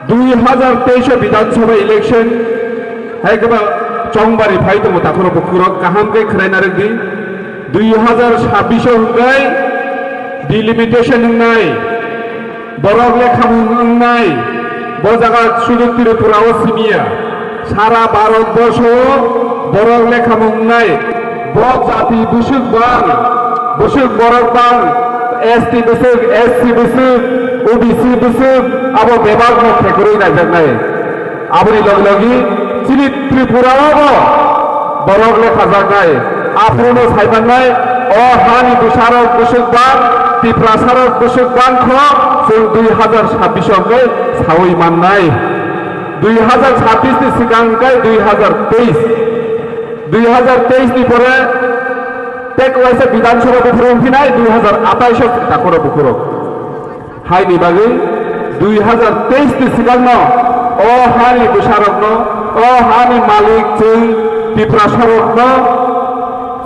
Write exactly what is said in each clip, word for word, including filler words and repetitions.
Dui hazar teis o Bidhan Sabha election hai khe ba chongbari phai tongo, takhoro bukhurok kaham khe khwrai narwk di. Dui hazar sabbish o hwnkhe delimitation wngnai, borok lekhamung wngnai, bo jaga sudu Tripura o simiya, sara Bharat borsho o borok lekhamung wngnai. Bo jati bwswk bang, bwswk borok bang, S T bwswk, S C bwswk, O B C bwswk, abo bebak no khekurwi naijaknai. Aboni logi logi chini Tripura o bo borok lekhajaknai. Aphuru no saimangnai, o hani bwsarok bwswk bang, Tiprasarok bwswk bang kho, chwng dui hazar sabbish o hwnkhe saui mannai. Dui hazar sabbish ni swkang hwnkhe dui hazar teis. Dui hazar teis ni pore tei kaisa Bidhan Sabha buphuru wngphinai dui hazar atais o takhoro bukhuru. Haini bagwi dui hazar teis ni swkangno o hani bwsarokno, o hani malik chwng Tiprasarokno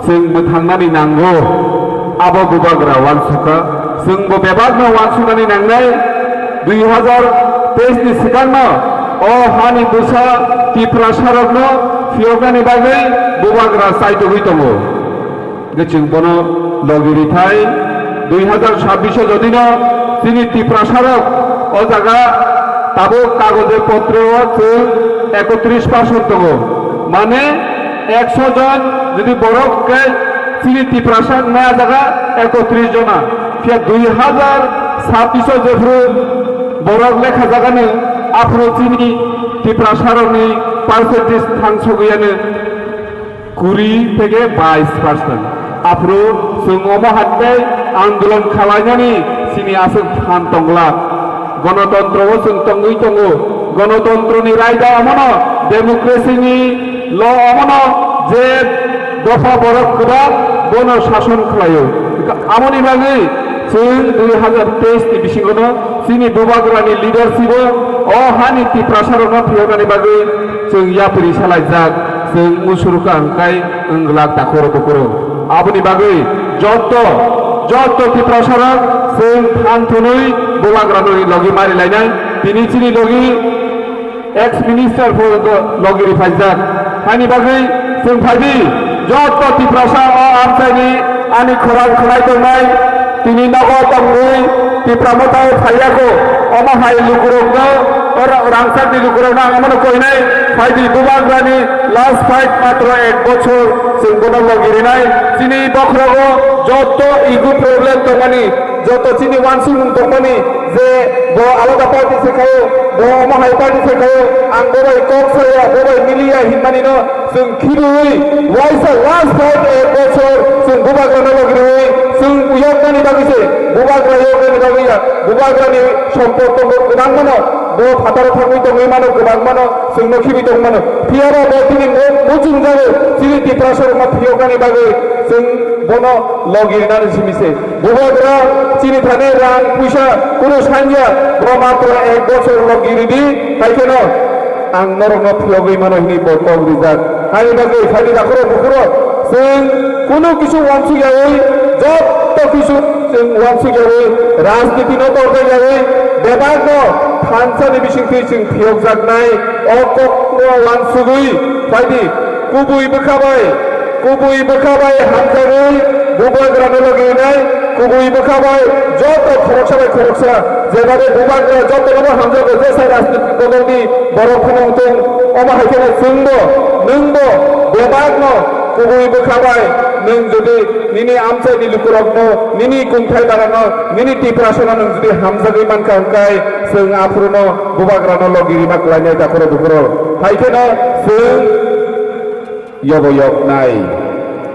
chwng mwthangnani nango. Abo bubagra uansukha, chwngbo bebakno uansuknani nangnai. Dui hazar teis ni swkangno o hani bwsa Tiprasarokno phiyoknani bagwi bubagra chaitugwi tongo. Hwnkhe chwng bono logi rithai, dui hazar sabbish o jodino chini Tiprasarok o jaga tabuk kagoje potro o chwng ekotris percent tongo. Mane ekso jon jodi borok khe chini Tiprasa wngnai a jaga ekotris jona. Phiya dui hazar sabbish o jephru borok lekha jagani aphuru chini Tiprasarokni percentage thangsogwi ano kuri theke bais percent. Aphuru chwng omo hai tei andolon khalainani chini aswk phan tongla. Gonotontro o chwng tongwi tongo. Gonotontroni raida omono, democracy ni law omono je dopha borok kwbang bono sason khlaio. Amoni bagwi chwng dui hazar teis ni bisingono chini bubagrani leadership o, o hani Tiprasarokno phiyoknani bagwi chwng yapri salaijak, chwng musurukha hwnkhe wng glak takhoro bukhuru. Aboni bagwi jotto, jotto Tiprasarok chwng phan thwnwi bubagrano logi mari lainai. Tini chini logi ex minister pho logi riphaijak. Haini bagwi chwng phaidi, jotto Tiprasa o amchaini ani khorang khwnai tongnai, tini nogo tongwi Tipra Motha o phaiya kho, omo hai lukurokno, o ra-, rangchakni lukurokno ang omono koinai, phaidi bubagrani last fight matro ek bochor chwng bono logi rinai. Chini bokhorogo jotto ego problem tongmani, joto chini uansukmung tongmani je bo alada party se khaio, bo omo hai party se khaio, ang bo bai kok saya, bo bai miliya hinmani no chwng khibiwi waisa last fight ek bochor chwng bubagrano logi rwi chwng yoknani bagwi se, bubagra yoknani bagwi ya, bubagrani sompot tongo kwbangmano, bo phataro thangwi tongwi mano kwbangmano, chwngno khibi tongmano. Phiyaba bo tini mo-, muchung jago chini Tiprasa rokno phiyoknani bagwi chwng bono logi rinani simi se. Bubagra chini thani rang puisa kunu sanya, bo matro ek bochor logi ridi, hai kheno ang norokno phiyogwi mano hwnwi bo kok rijak. Haini bagwi phaidi takhoro bukhuro chwng kunu kisu uansuk yawi, jotto kisu chwng uansuk yawi, rajniti no torjak yawi, bebakno thansani bisingtwi chwng phiyokjaknai o kokno uansugwi phaidi. Kubui bwkha bai, kubui bwkha bai hamjagwi bubagrano logi rinai, kubui bwkha bai joto khoroksa bai khoroksa, jebabe bubagra jotonobo hamjago, jesa rajnitik bodolni borok phano wngthung, omo hai kheno chwngbo, nwngbo, bebakno kubui bwkha bai nwng jodi nini amchaini lukurokno, nini kungthai barano, nini Tiprasano nwng jodi hamjagwi mankha hwnkhe, chwng aphuruno bubagrano logi rima klainai takhoro bukhoro. Hai kheno chwng yobo yoknai.